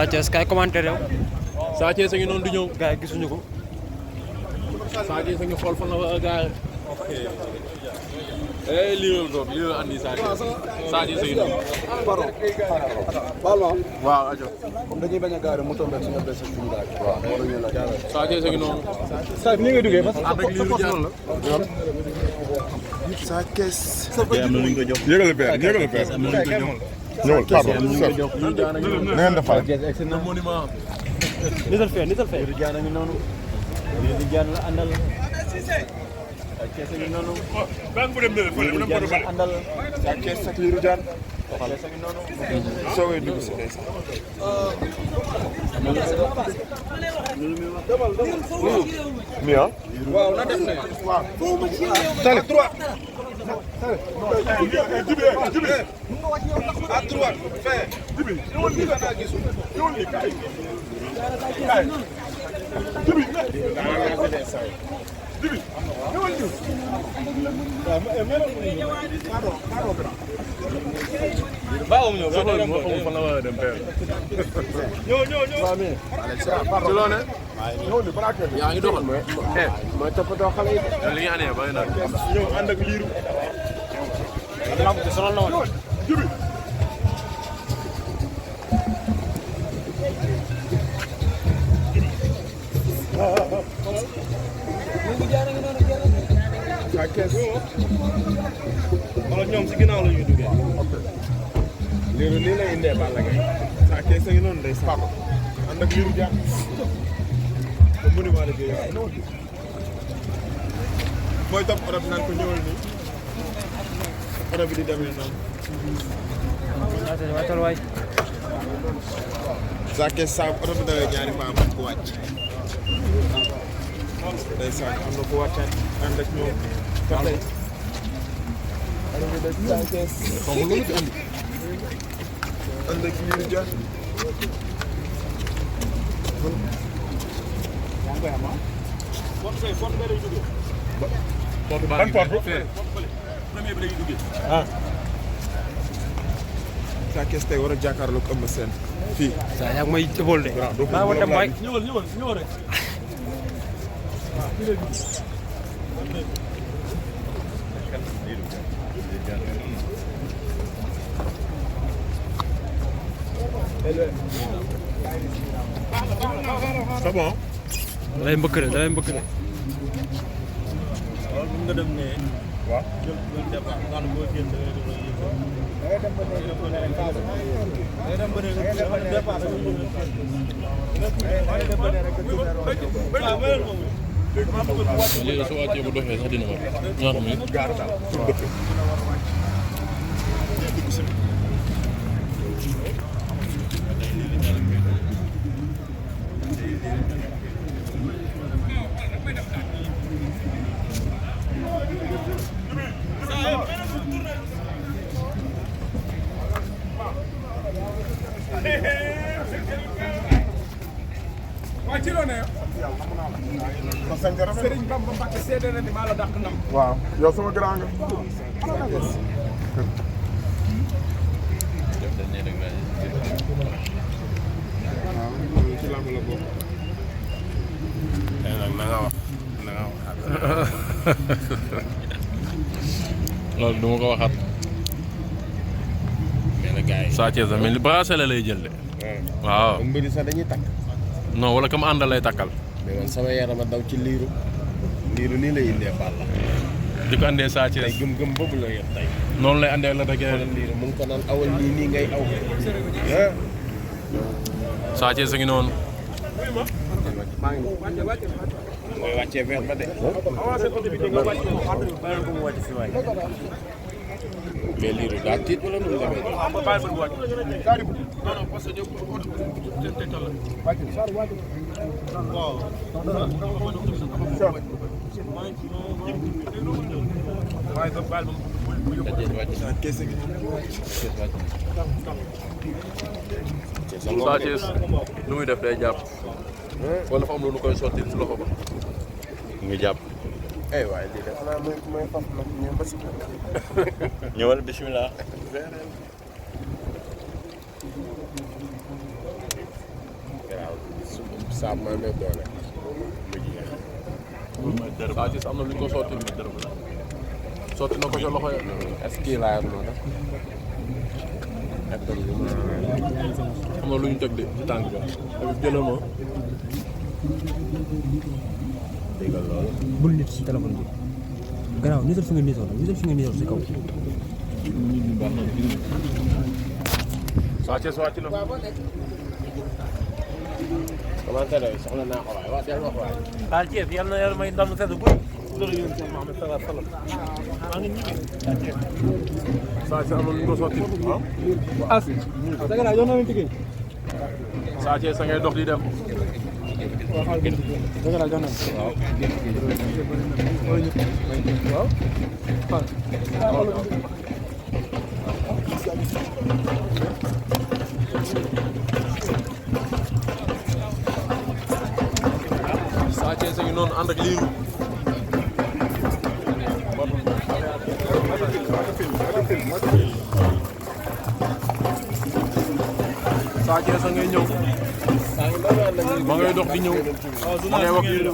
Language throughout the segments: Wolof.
Sa Thies kay commentaire yow. Sa Thies a ngi noonu di ñëw. gars yi gisuñu ko. Sa Thies a ngi xool fan la gars yi. lii la andi Sa Thies. Sa Thies a ngi noonu. pardon. baal ma. waaw ajo. comme dañuy bañ a gaare mu tombé suñu bés suñu gaare. waaw moo doon ñu la jaarale. Sa Thies a ngi noonu. Sa ni nga duggee parce que ànd ak liiru jaar la. Sa Thies. yëgal père yëgal père. ñëwal pardon. na ngeen def na monument. nital fee nital fee. Liiru Jaan a ngi noonu. Liiru Jaan la àndal. Sa Thies a ngi noonu. Liiru Jaan la àndal. Sa Thies ak Liiru Jaan. Sa Thies a ngi noonu. soogay dugg si kay sax. mi ah. waaw na def ne. waaw. Tali 3. à droite fee. yaa ngi doxal. mooy toppatoo xale yi. li nga andee bari na. ñëw ànd ak liiru. sonal na woon. Sa Thies. wala ñoom si ginnaaw la ñuy duggee. liiru nii lay indee Balla Gaye. Sa Thies a ngi noonu day sax. ànd ak Liiru Jaan. ba monument la géej. mooy topp oto bi naan ko ñëwal nii. oto bi di demee noonu. waatal waay. Sa Thies saa oto bi dawee ñaari paa am ko wàcc. ndeysaan am na ko wàccaat ànd ak ñoom. taxaw. oto bi day Sa Thies. xaw ma lu mu ci andi. ànd ak Liiru Jaan. ban porte. Sa Thies tey war a jàkkaarloo ak Eumeu Sène fii. saa yaa ngi may jëbool de. maa ngi dem waay. ñëwal rek. c'est bon. da lay mbëkk de da lay mbëkk de. waaw mun nga dem ne. waaw. jël départ nga xam ne boo génn da ngay dem ba léegi su wàccee bu doxee sax dina ma ñaata minutes. gaar daal pour dëkk. waaw ci loo ne Serigne Bamba Mbacke seede na ni maa la dàq ndam. waaw yow sama grand nga. waaw ci làmb la bokk. na nga wax loolu du ma ko waxaat. Sa Thies a mel ni bracelet lay jël de. waaw. mbëri sax dañuy takk. non wala kam àndal lay takkal. mais man sama yaram a daw ci liiru. liiru nii lay indee Balla. di ko andee Sa tey Thies. gëm-gëm boobu la yor tey. noonu lay andee la dëgg. liiru mu ngi ko naan awal nii ngay aw. Sa Thies a ngi noonu. maa ngi mooy wàccee verre ba de. mais liiru daa tiit wala nu mu demee. Sa Thies lu muy def day jàpp. wala dafa am lu koy sotti ci loxo ba. mu ngi jàpp. waaye lii def naa mooy faf nag ñëw ba si. ñëwal bismillah. Saab mooy may doole. Sa Thies am na lu ñu ko sotti sotti na ko ca loxo ya. est-ce que laa yor noonu. am na lu ñu teg de ci tànk bi. tamit jëlee ma. dégg nga loolu. bul nit si téléphone bi. gannaaw nital fi nga nital si kaw. Sa Thies wàcc na. commentaire yi soxla naa ko waaye wax dëgg wax waaye. Sa Thies yal na yàlla may ndam sedd guy. loolu yéen si Mouhamed sallallahu alayhi wa sallam. maa ngi ñibbi. Sa Thies am na lu ñu ko sotti as. dëgg la yow na leen tigee. Sa Thies sa ngay dox di dem. dëgg la jox nañ. waaw. Sa Thies a ngi noonu ànd ak liiru. Sa Thies a ngay ñëw. ma ngay dox di ñëw. ma ngay wax liiru.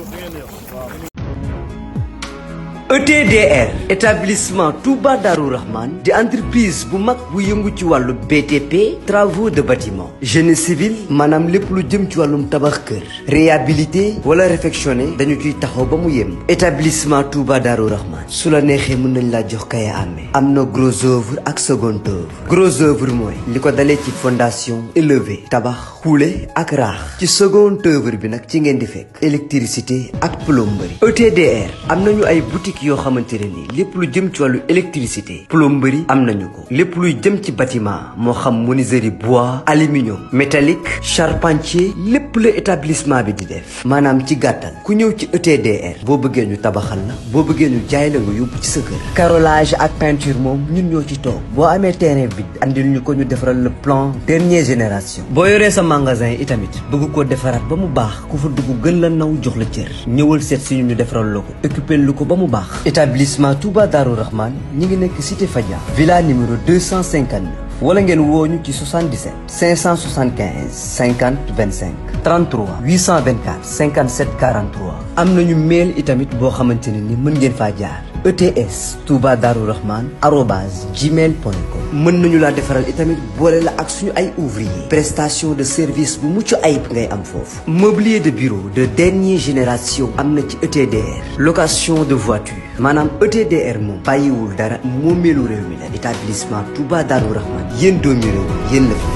ETDR établissement Touba Darou Rahman di entreprise bu mag bu yëngu ci wàllu BTP travaux de bâtiment génie civil maanaam lépp lu jëm ci wàllum tabax kër réhabilité wala réfectionné dañu ciy taxaw ba mu yem établissement Touba Darou Rahman su la neexee mën nañ laa jox kaya amee am na gros œuvre ak second œuvre gros œuvre mooy li ko dalee ci fondation élevé tabax xuule ak raax ci second œuvre bi nag ci ngeen di fekk électricité ak plomberie ETDR am nañu ay boutique yoo xamante ne nii lépp lu jëm ci wàllu électricité plomberie am nañu ko lépp luy jëm ci bâtiment moo xam menuiserie bois aluminium métallique charpentier lépp la établissement bi di def maanaam ci gàttal ku ñëw ci ETDR boo bëggee ñu tabaxal la boo bëggee ñu jaay la nga yóbbu ci sa kër carrelage ak peinture moom ñun ñoo ci toog boo amee terrain vide andil ñu ko ñu defaral le plan dernière génération boo yoree sa magasin itamit bëgg koo defaraat ba mu baax ku fa dugg gën la naw jox la cër ñëwal seet si ñu defaral la ko occupé lu ko ba mu baax établissement Touba Darou Rahman ñi ngi nekk cité Fadia villa numéro 259 wala ngeen wooñu ci 77 575 50 25 33 824 57 43 am nañu mail itamit boo xamante ne ni mën ngeen faa jaar ETS Touba Darou Rahman @gmail.com mën nañu laa defaral itamit boole la ak suñu ay ouvrier prestation de service bu mucc ayib ngay am foofu mobilier de bureau de dernière génération am na ci ETDR location de voiture maanaam ETDR moom bàyyiwul dara moomeelu réew mi la établissement Touba Darou Rahman yéen doomi réew yéen la fi